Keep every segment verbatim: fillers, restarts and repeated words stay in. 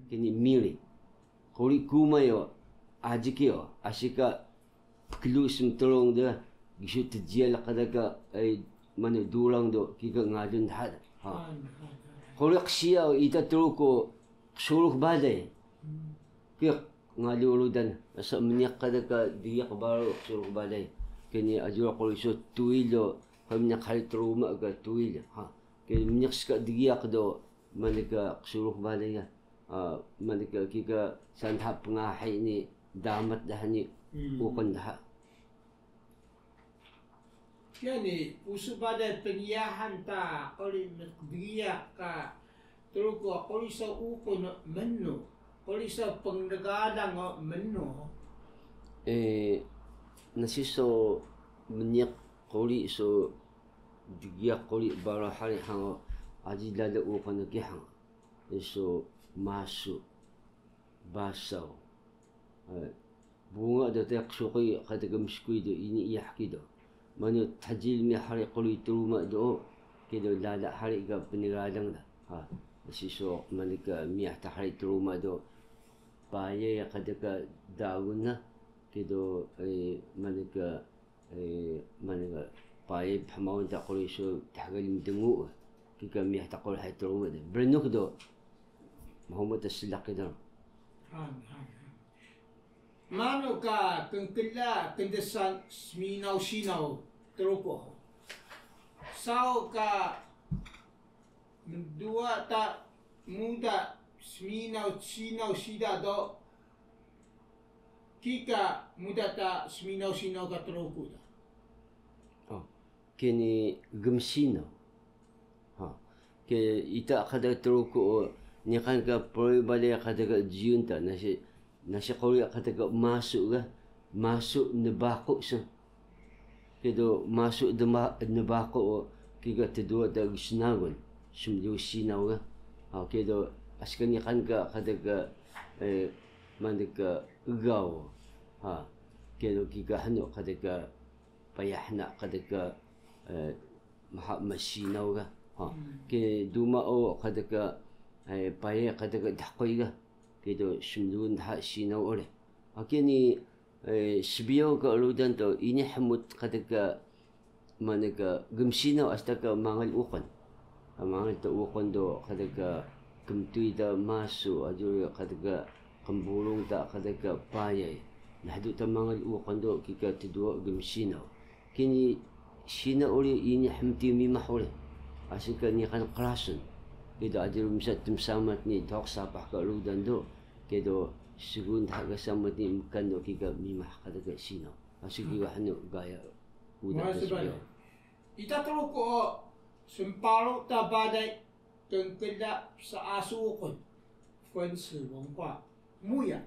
Kini miri. Quri kumay o, aji ki o, asi ka pklu smtrung de, gisu tjiyal qada ka, ay, manu durang do, kika ngalun dha. Ha. Quri qsiya o, ita Truku, qsurux balay. Kiya ngalun rudan, asa mniq qada ka diyaq baru qsurux balay. Kini ajur quri so tuil o, quri mniq hari truma ka tuil. Ha. Kini mniq ska diyaq do, manu ka qsurux balay ya. Ah, manu ka kika saan dha pngahi ni damat dha ni uqun dha. Kiya ni, pusu balay pnyahan ta quri mniq diyaq ka Truku, quri so uqun menu, quri so pnrgalang menu. Eh, nasi so mniq quri so diyaq quri baru hari hang o, aji lala uqun ki hang. Isu masu, basaw. Eh, bunga do taq suqi qada ka mskuy do ini iyah ki do. Manu thjil mi hari quri truma do, ki do lala hari ka pngalang da. Ha, si so manu ka miyah ta hari truma do. Payay qada ka dagun na, ki do, eh, manu ka Eh, manu ka, payay phmaun ta quri so thgal mdngu, kika miyah ta quri hay truma de. Brnux do, mhuma ta slaq ki do. Han, han, han. Manu ka knkla kndsan sminaw sinaw Truku? Saw ka mduwa ta muda sminaw sinaw siida do, kika muda ta sminaw sinaw ka Truku da. Oh, kini gmsinaw. Ha. Ke ita qada Truku o, niqan ka pruy balay qada ka jiyun ta, nasi, nasi quri qada ka masu ga, masu nbaqu sa. Kido masu dma-, nbaqu o, kika tduwa ta gsnagun, smluun sinaw ga. Ha, kido aska niqan ka qada ka, eh, manu ka ega o. Ha, kido kika hnu qada ka payay hna qada ka, eh, mha msinaw ga. Ha, ki duma o qada ka, eh, payay qada ka dhquy ga. Kido smluun dha sinaw uri. Ha, kini, eh, sbiyaw ka rudan do ini hmut qada ka, manu ka gmsinaw asta ka mangal uqun. Mangal ta uqun do qada ka kmtuy ta masu, aji uri qada ka qnburung ta qada ka payay. Nhdu ta mangal uqun do kika tduwa gmsinaw. Kini sinaw uri ini hmti mimah uri. Asi ka niqan qrasun. Kido aji uri msa tmsamat ni dhuq sapah ka rudan do. Kido sgun dha ka samat ni mkan do kika mimah qada ka sinaw. Asi kika hnu gaya uda. Ita Truku o smparu ta balay knkla psaasu uqun, 分食文化, muya.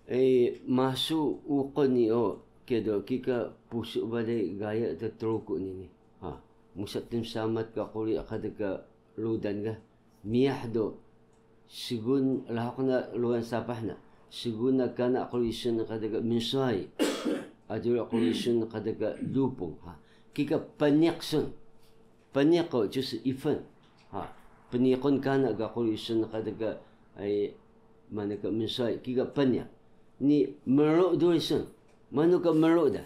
Eh, masu uqun ni o, kido kika pusu balay gaya ta Truku ni ni. Ha, musa tmsamat ka quri qada ka rudan ga, miyah do, sgun, lahuk na ruwan sapah na, sgun na kana quri sun qada ka mnswayi, aji uri quri sun qada ka lupung, ha. Kika pniq sun, pniq o, cus ifan, ha. Pniqun kana ka quri sun qada ka, ay, manu ka mnswayi, kika pniq. Ni mru duri sun, manu ka mru da.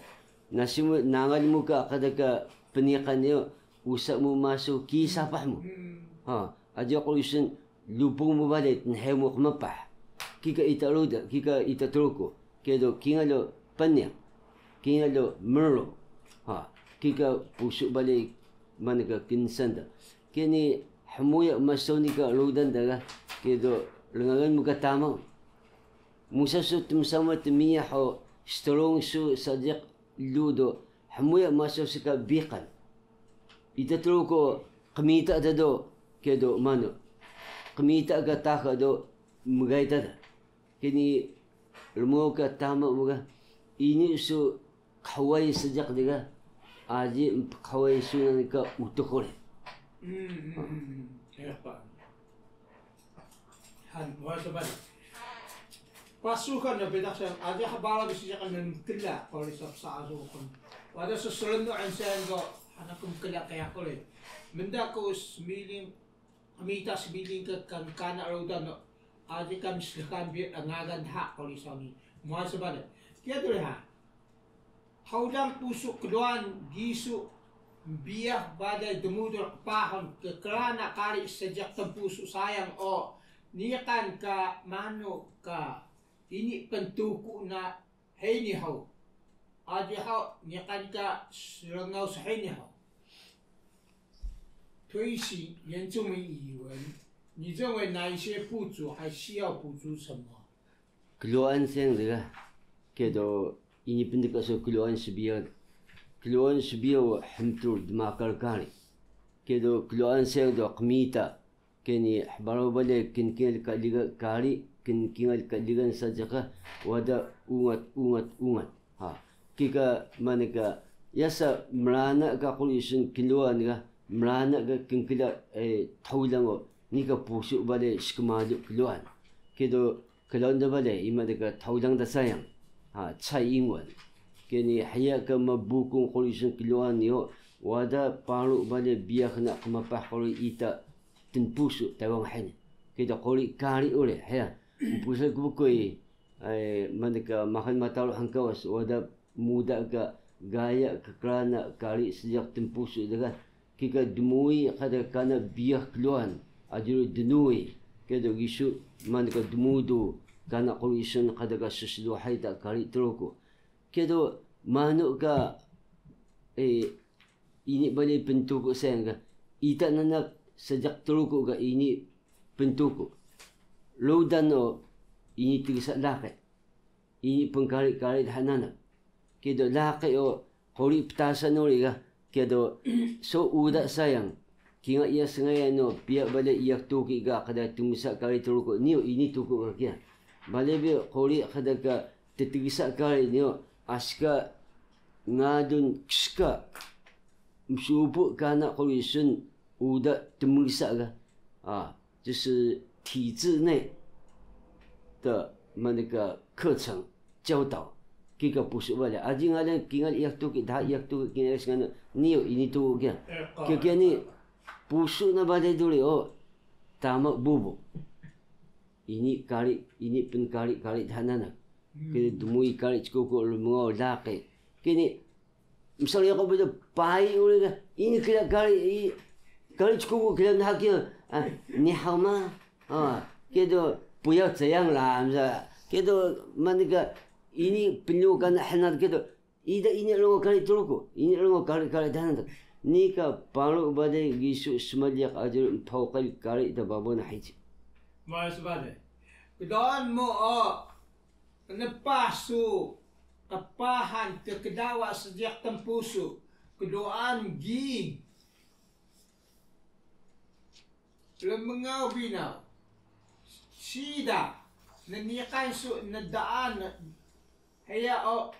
Nasi mu, nangal mu ka qada ka pniqan yo, usa mu masu ki sapah mu. Ha, aji uri quri sun lupung mu balay, tnhe mu qmpah. Kika ita rudan, kika ita Truku. Kido kingal o pniq, kingal o mru. Ha, kika pusu balay manu ka kndsan da. Kini hmuya masu ni ka rudan da ga, kido rngagan mu ka tama. Musa su tmsamat miyah o, strung su seejiq elu do, hmuya masu ska biqan. Ita Truku qmita ta do, kido manu. Qmita ka taxa do, mgay ta da. Kini rmngaw ka tama mu ga, ini su qhway seejiq di ga, aji mpqhway sunan ka utux uri. Hmm, hmm, hmm, hmm. Eq pa. Han, wa saban. Pasukan na bitaq sa, aji hbaraw bi seejiq na mkla, quri sa psaasu uqun. Wada sslendu ansan do, hana ku mkla kiya quri. Mnda ku smiling, qmita smiling ka kan kana rudan do. Aji ka mslxan bi ngagan dha quri saw ni. Musa bale. Kiya duri ha. Hawlang pusu klwaan gisu, biyax balay dmudul qpahun kklana kari seejiq tnpusu sayang o niqan ka manu ka ini pntuku na hini haw. Aji haw niqan ka srngaw shini haw. 推行原住民语文，你认为哪一些不足，还需要补足什么？ Klwaan sayang dga, kiya do ini pndka so klwaan sbiyaw, klwaan sbiyaw hmtur dmakar kari. Kiya do klwaan sayang do qmita, kiya ni hbaraw balay knkingal ka ligan kari, knkingal ka ligan seejiq ka wada ungat, ungat, ungat. Ha, kika manu ka yasa mrana ka quri sun klwaan ga, mrana ka knkla, eh, thawlang o, nika pusu balay skmalu klwaan. Kiya do klwaan da balay, ima da ka thawlang da sayang. Ha, 蔡英文. Kiya ni hiya ka mbukung quri sun klwaan ni o, wada paru balay biyax na qmpah quri ita tnpusu Taiwan hini. Kiya do quri kari uri, hiya. Mpusa ku bukuy, eh, manu ka maxal mataru hngkawas, wada muda ka gaya kklana kari seejiq tnpusu dga, kika dmuuy qada kana biyax klwaan, aji ru dnuuy, kiya do gisu manu ka dmudu kana quri sun qada ka ssluhay ta kari Truku. Kiya do manu ka, eh, ini balay pntuku sayang ga, ita nanak seejiq Truku ga ini pntuku. Rudan o ini tgsa laqi. Ini pnkari kari dha nanak. Kiya do laqi o quri ptasan uri ga, kiya do so uda sayang. Kingal iya sngayan o piya balay iya Truku ga qada tmgsa kari Truku ni o ini Truku ga kiya. Balay bi quri qada ka ttgsa kari ni o, asi ka ngalun kska msupu kana quri sun uda tmgsa ga. A, 就是体制内的 manu ka 课程教导, kika pusu balay. Aji ngalan kingal iya Truku, dha iya Truku kingal sngayan ni o ini Truku kiya. Kiya kiya ni pusu na balay duri o tama bubu. Ini kari, ini pnkari kari dha nanak. Kiya dmuuy kari Ckuku, rmngaw laqi. Kiya ni msang yaku bida payi uri ga, ini kla kari, i-, kari Ckuku kla naha kiya, ah, 你好吗? Ah, kiya do 不要这样啦, msa. Kiya do manu ka ini pnlukan hnar kiya do, ida ini rngaw kari Truku, ini rngaw kari, kari dha nanak. Nika paru balay gisu smliq aji ru mthawqil kari ta babaw na hici. Manu sbalay. Kdaan mu o, Qnpah su qpahan kklawa seejiq tnpusu, klwaan gii. Rmngaw binaw. Siida, nniqan su ndaan hiya o,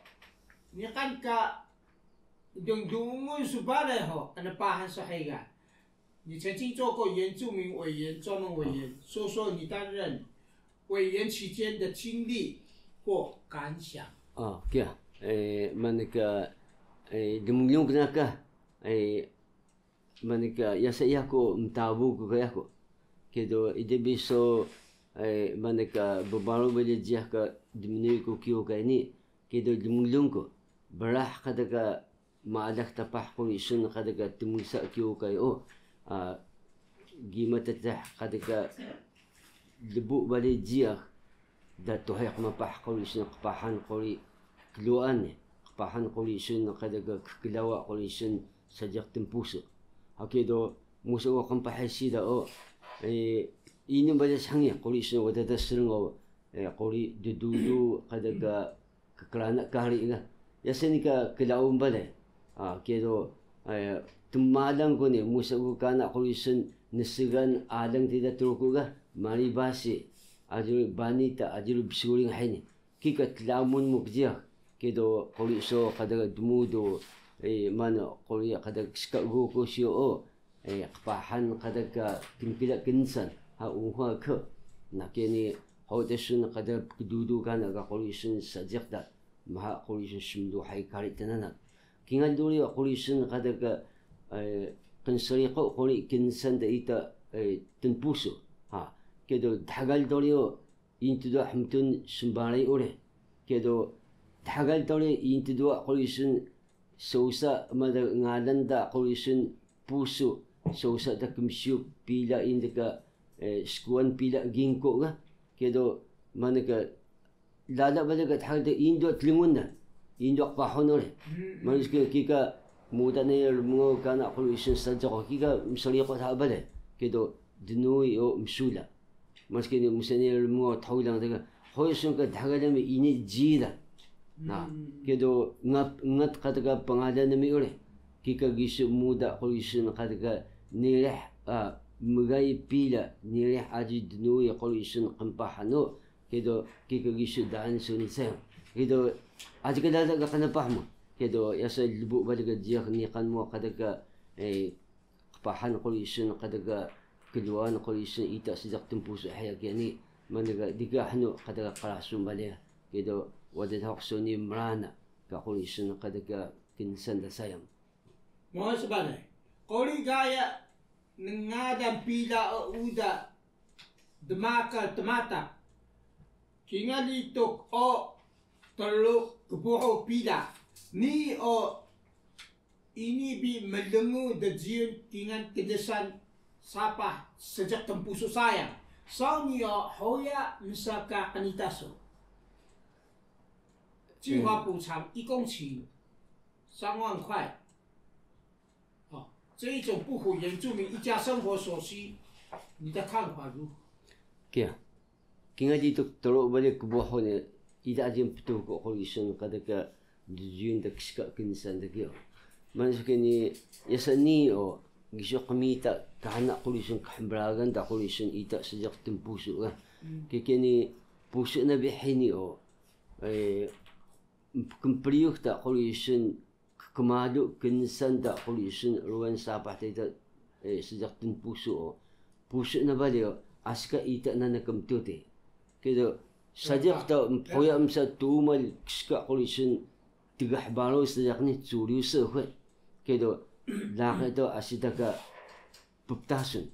niqan ka dngdungun su balay hug qnpahan su hiya ga. 你曾经做过原住民委员、专门委员，说说你担任委员期间的经历或感想。 O, kiya, eh, manu ka, eh, dmlung kana ka, eh, manu ka yasa yaku mtabu ku ka yaku. Kiya do ida bi so, eh, manu ka bbaru balay jiyax ka dmnuuy ku kiyukay ni, kiya do dmlung ku, brah qada ka maalax tpah quri sun qada ka tmgsa kiyukay o, a, gima ttah qada ka lbu balay jiyax, da tuhuy qmpah quri sun qpahan quri klwaan ni, qpahan quri sun qada ka kklawa quri sun seejiq tnpusu. Haki do musa wa qmpah siida o, eh, ini balay shangi quri sun wada da srngaw, eh, quri ddudu qada ka kklana kari ga. Yasa nika klaun balay. A, kiya do, eh, tmalang ku ni, musa ku kana quri sun nsgan alang ta ida Truku ga, mari basi, aji ru bani ta, aji ru bsuring hini. Kika tlamun mu kjiyax, kiya do quri so qada dmudu, eh, manu quri qada kska guku siyo o, eh, qpahan qada ka knkla knsan, ha, 文化课. Na kiya ni, haw ta sun qada pkdudu kana ka quri sun seejiq da, maha quri sun smluhay kari ta nanak. Kingal duri quri sun qada ka, eh, knsriqu quri knsan ta ita, eh, tnpusu. Ha, kiya do dxgal duri o, ini tduwa hmtun smbaray uri. Kiya do, dxgal ta uri ini tduwa quri sun, sosa mada ngalan da quri sun pusu, sosa da kmsiyu pila ini ka, eh, skuwan pila gingko ga. Kiya do, manu ka, lala bale ka dxgal da ini tduwa tlngun da, ini tduwa qpahun uri. Manu ka kika muda na rmngaw kana quri sun sajiq kika msriqu ta bale. Kiya do, dnuuy o msula. Maski ni musa ni rmngaw thulang ta ka, quri sun ka dxgal nami ini jiida. Na, kiya do ngat, ngat kata ka pngalan nami uri. Kika gisu muda quri sun kata ka nirih, a, mgay pila, nirih aji dnuuy quri sun qmpah hnu. Kiya do kika gisu daan sun ni sayang. Kiya do aji ka lala ka qnpah mu. Kiya do yasa lbu bale ka jiyax niqan mu kata ka, eh, qpahan quri sun kata ka, klwaan quri sun ita seejiq tnpusu hiya kiya ni, manu ka dka hnu kata ka qrasun bale. Kiya do wada dhuq sun ni mrana ka quri sun kata ka kinsan da sayang. Mo sbale. Quri gaya ngngalan pila o uda dmakal tmata. Kingal ituk o Tru Kbuhu pila. Ni o ini bi mlngu djiyun kingal kndsan sapah seejiq tnpusu sayang. Saw nii o huya msa ka qnita su. 进化补偿一公顷三万块。哦，这一种不符原住民一家生活所需，你的看法如何？ Kiya. Kingal ituk Tru bale Kbuhu ni, ida aji mptuku quri sun kata ka djiyun da kska kinsan da kiya. Manu ka ni yasa ni o gisu qmita kana quri sun khbragan da quri sun ita seejiq tnpusu ga. Kika ni pusu na bi hini o, eh, mpkmpriyux ta quri sun kkmalu kinsan ta quri sun ruwan sapah ta ita, eh, seejiq tnpusu o. Pusu na bale o, asi ka ita nana kmtuti. Kiya do, seejiq ta mhuya msa tumal kska quri sun tgah balu seejiq ni curiyu su hu. Kiya do, laqi do asi ta ka pptasun.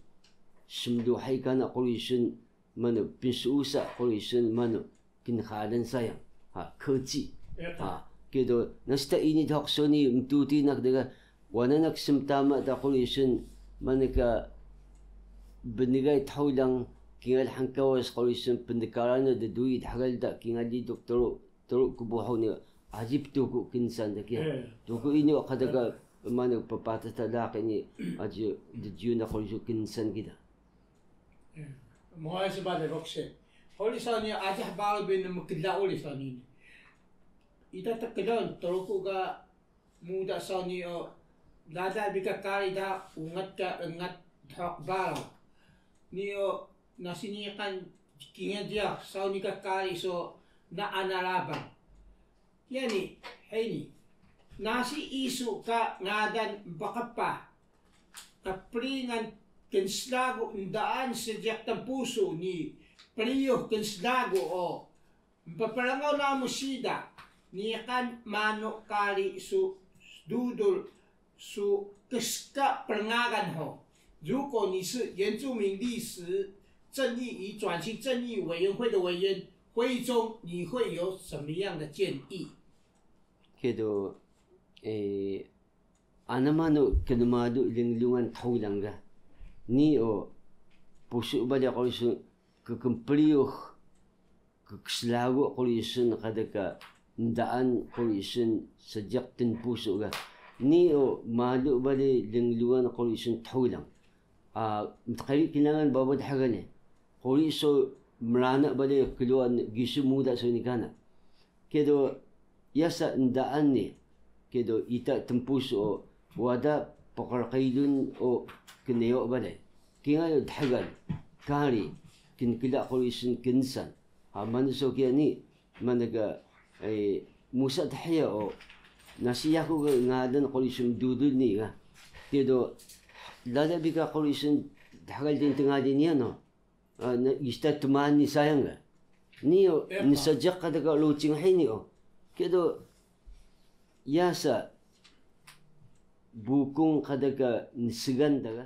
Smluhay kana quri sun manu, pnsusa quri sun manu, knxalan sayang. Ha, 科技. Ha, kiya do, nasi ta ini dhuq sun ni mtuti naq dga, wana naq smtama ta quri sun, manu ka bnegay thulang, kingal hngkawas quri sun pndkaran na dduuy dxgal da kingal ituk Tru, Tru Kbuhu ni aji ptuku kinsan da kiya. Tuku ini o kata ka, manu, ppatas ta laqi ni aji djiyun na quri sun kinsan kida. Mhuway sbale bokse. Quri saw nii aji hbaraw bi nmkla uri saw nii. Ida tklun Truku ka muda saw nii o, lala bi ka kari da ungat ka rngat dhuq baraw. Nii o nasi niqan kingal jiyax saw nii ka kari so na ana Labang. Kiya ni, hini, nasi isu ka ngalan mpqpah, qpringan knsdagu ndaan seejiq tnpusu ni priyux knsdagu o, mpprngaw namu siida, niqan manu kari su sdudul su kska prngagan hug. 如果你是原住民历史正义与转型正义委员会的委员，会中你会有什么样的建议？ Kiya do, eh, ana manu knmalu lnglungan thulang ga. Nii o pusu bale quri sun kkmpriyux kkslagu quri sun kata ka ndaan quri sun seejiq tnpusu ga. Nii o malu bale lnglungan quri sun thulang. A, mtqiri kinangan babaw dxgal ni. Quri so mrana bale klwaan gisu muda so nii kana. Kiya do yasa ndaan ni, kiya do ita tnpusu o wada pqrqilun o kneyo bale. Kingal dxgal, kari, knkla quri sun kinsan. Ha, manu so kiya ni, manu ka, eh, musa dhiya o, nasi yaku ka ngalan quri sun dudul nii ga. Kiya do, lala bi ka quri sun dxgal dintngali niya no. A, na, ista tmaan ni sayang ga. Nii o, nseejiq kata ka lucing hini o. Kiya do, yasa bukung kata ka nsgan ta ga.